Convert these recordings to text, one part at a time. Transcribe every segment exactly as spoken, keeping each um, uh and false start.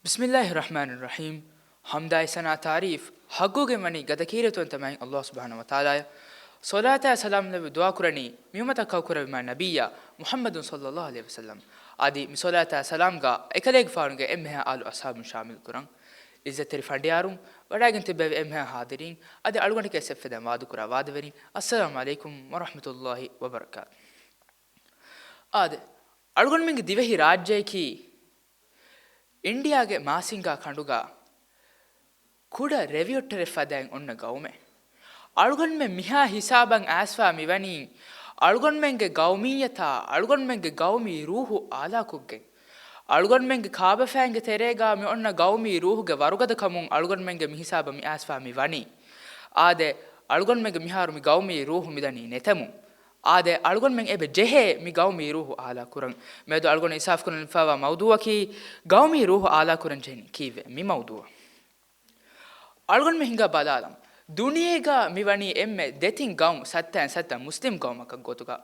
ބިސްމިއްލާހި ރަޙްމާނި ރަޙީމް. ޙަމްދާއި ސަނާ ތާރީފް ޙައްޤުގެން ވަނީ ގަދަ ކީރިތިވަންތަ މާތް ﷲ ސުބްޙާނަހޫ ވަތަޢާލާއަށް. ޞަލާތާއި ސަލާމް ލެއްވި ދުޢާ ކުރަނީ މި އުއްމަތަށް ކައުކުރެއްވި މާތް ނަބިއްޔާ މުޙައްމަދު ޞައްލައްލާހު ޢަލައިހި ވަސައްލަމް. އަދި މި ޞަލާތާއި ސަލާމްގަ އެކަލޭގެފާނުގެ އެންމެހާ އާލު އަޞްޙާބުން ޝާމިލް ކުރަން. ޢިއްޒަތްތެރި ފަނޑިޔާރުން ވަޑައިގެން ތިއްބެވި އެންމެހާ ޙާޟިރީން އަދި އަޅުގަނޑުގެ އެސްއެފް ފަދަ ވާދަކުރާ ވާދަވެރިން، އައްސަލާމު ޢަލައިކުމް ވަރަޙްމަތުﷲި ވަބަރަކާތު. އާދެ، އަޅުގަނޑުމެންގެ ދިވެހި ރާއްޖެއަކީ އިންޑިއާގެ މާސިންގާ ކަނޑުގަ ކުޑަ ރެވިއޮއްޓަރެއް ފަދައިން އޮންނަ ގައުމެއް. އަޅުގަނޑުމެން މިހާ ހިސާބަށް އައިސްފާ މިވަނީ، އަޅުގަނޑުމެންގެ ގައުމިއްޔަތާ، އަޅުގަނޑުމެންގެ ގައުމީ ރޫޙު އާލާކޮށްގެން. އަޅުގަނޑުމެންގެ ކާބަފައިންގެ ތެރޭގަ މި އޮންނަ ގައުމީ ރޫޙުގެ ވަރުގަދަކަމުން އަޅުގަނޑުމެންގެ މި ހިސާބަށް މި އައިސްފާ މި ވަނީ. އާދެ، އަޅުގަނޑުމެންގެ މިހާރު މި ގައުމީ ރޫޙު މިދަނީ ނެތެމުން. އާދެ، އަޅުގަނޑުމެން އެބަ ޖެހޭ މި ގައުމީ ރޫޙު އާލާ ކުރަން. މިއަދު އަޅުގަނޑު އިސާފް ކުރަން ފަވާ މައުޟޫޢަކީ ގައުމީ ރޫޙު އާލާ ކުރަން ޖެހެނީ ކީއްވެ؟ މި މައުޟޫޢަށް. އަޅުގަނޑުމެން ހިނގާ ބަލާލަން. ދުނިޔޭގަ މި ވަނީ އެންމެ ދެތިން ގައުމު، ސައްތައިން ސައްތަ މުސްލިމް ގައުމަކަށް ގޮތުގަ.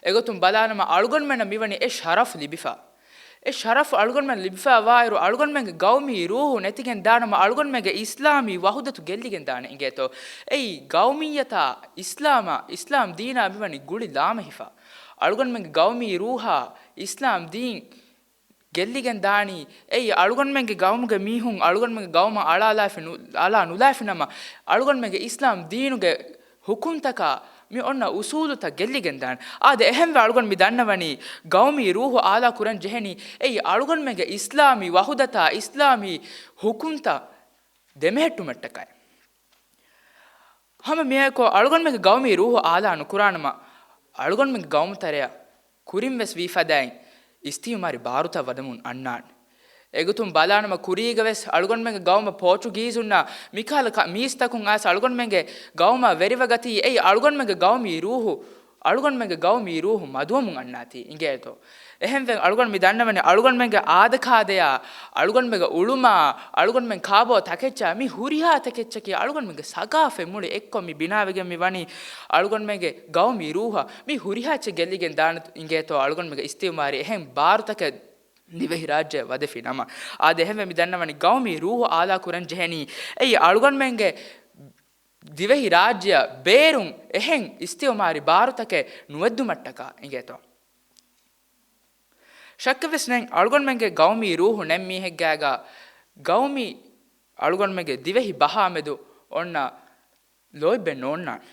އެގޮތުން ބަލާނަމަ އަޅުގަނޑުމެންނަށް މި ވަނީ އެ ޝަރަފް ލިބިފަ. އެ ޝަރަފް އަޅުގަނޑުމެން ލިބިފައިވާއިރު، އަޅުގަނޑުމެންގެ ގައުމީ ރޫޙު ނެތިގެން ދާނަމަ އަޅުގަނޑުމެންގެ އިސްލާމީ ވަޙުދަތު ގެއްލިގެން ދާނެ އިނގޭތޯ. އެއީ ގައުމިއްޔަތާ އިސްލާމާ، އިސްލާމް ދީނާ މިވަނީ ގުޅި ލާމެހިފަ. އަޅުގަނޑުމެންގެ ގައުމީ ރޫޙާ އިސްލާމް ދީން ގެއްލިގެން ދާނީ. އެއީ އަޅުގަނޑުމެންގެ ގައުމުގެ މީހުން އަޅުގަނޑުމެންގެ ގައުމަށް އަޅާލާފި ނު-، އަޅާ ނުލާފިނަމަ، އަޅުގަނޑުމެންގެ އިސްލާމް ދީނުގެ ޙުކުމްތަކާ މި އޮންނަ އުޞޫލުތައް ގެއްލިގެން ދާނެ. އާދެ، އެހެންވެ އަޅުގަނޑު މި ދަންނަވަނީ، ގައުމީ ރޫޙު އާލާ ކުރަން ޖެހެނީ، އެއީ އަޅުގަނޑުމެންގެ އިސްލާމީ ވަޙުދަތާ، އިސްލާމީ ޙުކުމްތައް ދެމެހެއްޓުމަށްޓަކައި. ހަމަ މިއާއެކު އަޅުގަނޑުމެންގެ ގައުމީ ރޫޙު އާލާ ނުކުރާނަމަ، އަޅުގަނޑުމެންގެ ގައުމު ތެރެއަށް ކުރިން ވެސް ވީ ފަދައިން އިސްތިޢުމާރީ ބާރުތައް ވަދެމުން އަންނާނެ. އެގޮތުން ބަލާނަމަ ކުރީގަ ވެސް އަޅުގަނޑުމެންގެ ގައުމަށް ޕޯޗުގީޒުންނާ މިކަހަލަ ކަ-، މީސްތަކުން އައިސް އަޅުގަނޑުމެންގެ ގައުމާ ވެރިވެގަތީ، އެއީ އަޅުގަނޑުމެންގެ ގައުމީ ރޫޙު، އަޅުގަނޑުމެންގެ ގައުމީ ރޫޙު މަދުވަމުން އަންނާތީ އިނގޭތޯ. އެހެންވެ އަޅުގަނޑު މި ދަންނަވަނީ އަޅުގަނޑުމެންގެ އާދަކާދަޔާ، އަޅުގަނޑުމެންގެ އުޅުމާ، އަޅުގަނޑުމެން ކާބޯ ތަކެއްޗާ މި ހުރިހާ ތަކެއްޗަކީ އަޅުގަނޑުމެންގެ ސަގާފަތް މުޅި އެއްކޮށް މި ބިނާވެގެން މި ވަނީ. އަޅުގަނޑުމެންގެ ގައުމީ ރޫޙަށް މި ހުރިހާ އެއްޗެއް ގެއްލިގެން ދާނެ އިނގޭތޯ އަޅުގަނޑުމެންގެ އިސްތިޢުމާރީ އެހެން ބާރުތަކެއް ދިވެހިރާއްޖެއަށް ވަދެފި ނަމަ. އާދެ، އެހެންވެ މި ދަންނަވަނީ ގައުމީ ރޫޙު އާލާ ކުރަން ޖެހެނީ އެއީ އަޅުގަނޑުމެންގެ ދިވެހިރާއްޖެއަށް ބޭރުން އެހެން އިސްތިޢުމާރީ ބާރުތަކެއް ނުވެއްދުމަށްޓަކާ އިނގޭތޯ. ޝައްކެއްވެސް ނެތް، އަޅުގަނޑުމެންގެ ގައުމީ ރޫޙު ނެތް މީހެއްގާގަ ގައުމީ އަޅުގަނޑުމެންގެ ދިވެހި ބަހާ މެދު އޮންނަ ލޯތްބެއް ނޯންނާނެ.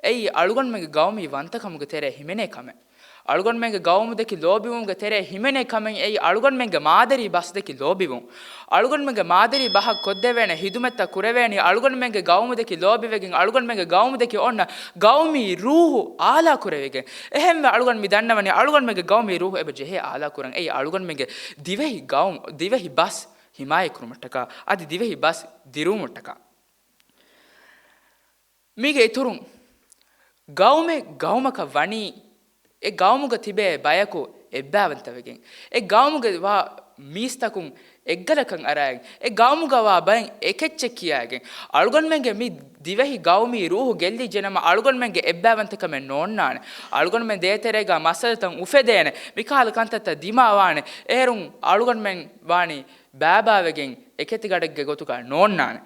އެއީ އަޅުގަނޑުމެންގެ ގައުމީ ވަންތަކަމުގެ ތެރޭ ހިމެނޭ ކަމެއް. އަޅުގަނޑުމެންގެ ގައުމުދެކި ލޯބިވުމުގެ ތެރޭ ހިމެނޭ ކަމެއް އެއީ އަޅުގަނޑުމެންގެ މާދަރީ ބަސްދެކި ލޯބިވުން. އަޅުގަނޑުމެންގެ މާދަރީ ބަހަށް ކޮށްދެވޭނެ ހިދުމަތްތައް ކުރެވޭނީ އަޅުގަނޑުމެންގެ ގައުމުދެކި ލޯބިވެގެން، އަޅުގަނޑުމެންގެ ގައުމުދެކި އޮންނަ ގައުމީ ރޫޙު އާލާ ކުރެވިގެން. އެހެންވެ އަޅުގަނޑު މި ދަންނަވަނީ އަޅުގަނޑުމެންގެ ގައުމީ ރޫޙު އެބަ ޖެހޭ އާލާ ކުރަން. އެއީ އަޅުގަނޑުމެންގެ ދިވެހި ގައުމު، ދިވެހި ބަސް ހިމާޔަތްކުރުމަށްޓަކާ، އަދި ދިވެހި ބަސް ދިރުވުމަށްޓަކާ. މީގެ އިތުރުން، ގައުމެއް ގައުމަކަށް ވަނީ، އެ ގައުމުގަ ތިބޭ ބަޔަކު އެއްބައިވަންތަވެގެން، އެ ގައުމުގެ ވާ މީސްތަކުން އެއްގަލަކަށް އަރައިގެން، އެ ގައުމުގަ ވާ ބައެއް އެކެއްޗެއް ކިޔައިގެން، އަޅުގަނޑުމެންގެ މި ދިވެހި ގައުމީ ރޫޙު ގެއްލިއްޖެނަމަ، އަޅުގަނޑުމެންގެ އެއްބައިވަންތަކަމެއް ނޯންނާނެ. އަޅުގަނޑުމެން ދޭތެރޭގަ މައްސަލަތައް އުފެދޭނެ، މިކަހަލަ ކަންތައްތައް ދިމާވާނެ. އޭރުން އަޅުގަނޑުމެން ވާނީ ބައިބައިވެގެން އެކެތިގަޑެއްގެ ގޮތުގަ ނޯންނާނެ.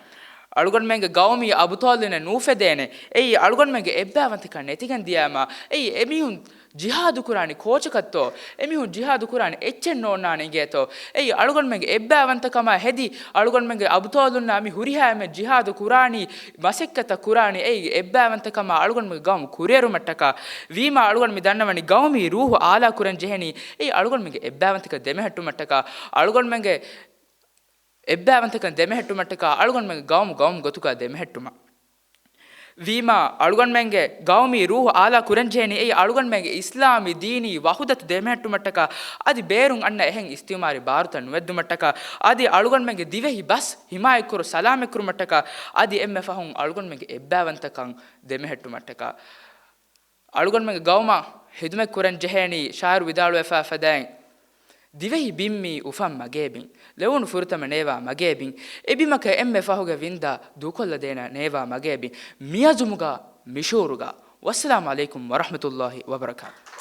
އަޅުގަނޑުމެންގެ ގައުމީ އަބުޠާލުންނެއް ނޫފެދޭނެ. އެއީ އަޅުގަނޑުމެންގެ އެއްބައިވަންތަކަން ނެތިގެން ދިޔައިމަ، އެއީ އެމީހުން ޖިހާދު ކުރާނީ ކޯޗަކަށްތޯ؟ އެމީހުން ޖިހާދު ކުރާނީ އެއްޗެއް ނޯންނާނެ އިނގޭތޯ؟ އެއީ އަޅުގަނޑުމެންގެ އެއްބައިވަންތަކަމާ ހެދި، އަޅުގަނޑުމެންގެ އަބުޠާލުންނާ މި ހުރިހާ އެންމެ ޖިހާދު ކުރާނީ، މަސައްކަތްތައް ކުރާނީ، އެއީ އެއްބައިވަންތަކަމާ އަޅުގަނޑުމެންގެ ގައުމު ކުރިއެރުމަށްޓަކާ. ވީމާ އަޅުގަނޑު މި ދަންނަވަނީ ގައުމީ ރޫޙު އާލާ ކުރަން ޖެހެނީ، އެއީ އަޅުގަނޑުމެންގެ އެއްބައިވަންތަކަން ދެމެހެއްޓުމަށްޓަކާ. އަޅުގަނޑުމެންގެ އެއްބައިވަންތަކަން ދެމެހެއްޓުމަށްޓަކާ އަޅުގަނޑުމެންގެ ގައުމު ގައުމު ގޮތުގަ ދެމެހެއްޓުމަށް. ވީމާ، އަޅުގަނޑުމެންގެ ގައުމީ ރޫޙު އާލާ ކުރަންޖެހެނީ އެއީ އަޅުގަނޑުމެންގެ އިސްލާމީ ދީނީ ވަޙުދަތު ދެމެހެއްޓުމަށްޓަކާ، އަދި ބޭރުން އަންނަ އެހެން އިސްތިޢުމާރީ ބާރުތައް ނުވެއްދުމަށްޓަކާ، އަދި އަޅުގަނޑުމެންގެ ދިވެހި ބަސް ހިމާޔަތްކުރު ސަލާމަތްކުރުމަށްޓަކާ، އަދި އެންމެ ފަހުން އަޅުގަނޑުމެންގެ އެއްބައިވަންތަކަން ދެމެހެއްޓުމަށްޓަކާ. އަޅުގަނޑުމެންގެ ގައުމަށް ހިދުމަތް ކުރަން ޖެހޭނީ ޝާއިރު ވިދާޅުވެފާ ފަދައިން، ދިވެހި ބިން މީ އުފަން މަގޭ ބިން، ލެވުނު ފުރަތަމަ ނޭވާ މަގޭ ބިން، އެ ބިމަކަށް އެންމެ ފަހުގެ ވިންދާ ދޫކޮށްލަދޭނަ ނޭވާ މަގޭ ބިން، މިއަޒުމުގަ މިޝޫރުގަ. ވައްސަލާމު ޢަލައިކުމް ވަރަޙްމަތުﷲި ވަބަރަކާތުހު.